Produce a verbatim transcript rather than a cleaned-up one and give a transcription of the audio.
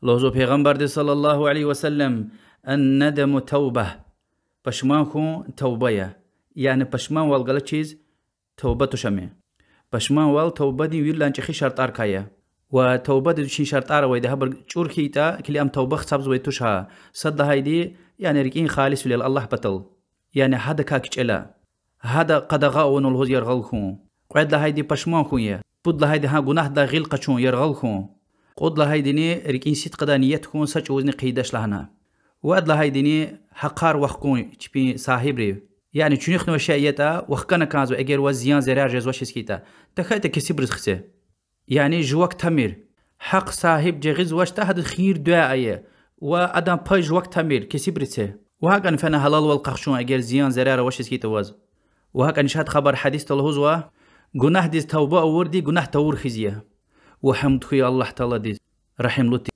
Лугьузва Пайгъамбарди صلى الله عليه وسلم: الندم توبة. Пашман хьун тавба я. Яни пашманвал галачиз тавба туш ам. Пашманвал тавбадин вирилан чӀехи шартӀарикай я. Ва тавбадиз вичин шартӀар авайди, гьабур чӀур хьайитӀа, килиг, ам тавба гьисабзавай туш гьа. Сад лагьайди, яни рикӀин халисвилел Аллагь патал. Яни гьадакай кичӀела. Гьада къадагъа авуна лугьуз яргъал хьун. Кьвед лагьайди пашман хьун я. Пуд лагьайди гьа гунагьдилай гъил къачун, яргъал хьун. Кьуд лагьайдини рикӀин сидкъидай ният хьун, са чӀавузни хъийидач лагьана. Вад лагьайдини гьахъар вахкун чпин сагьибрив. Яни чуьнуьхнавай шей ятӀа, вахкана кӀанзава, эгер ваз зиян-зарар жезвачиз хьайитӀа, тахьайтӀа кесибриз хце. Яни жувак тамир. Гьахъ сагьиб жагъизвачтӀа, гьадаз хийир-дуьа ая. Ва адан пай жувак тамир, кесибриз це. Ва гьакӀни фена гьалалвал къахчун, эгер зиян-зарар авачиз хьайитӀа ваз. Ва гьакӀни шад хабар гьадисда лугьузва: гунагьдиз тавба авурди гунагь тавур хьиз я. Ва гьамд хьуй Аллагь Тааладиз, регьимлу тир.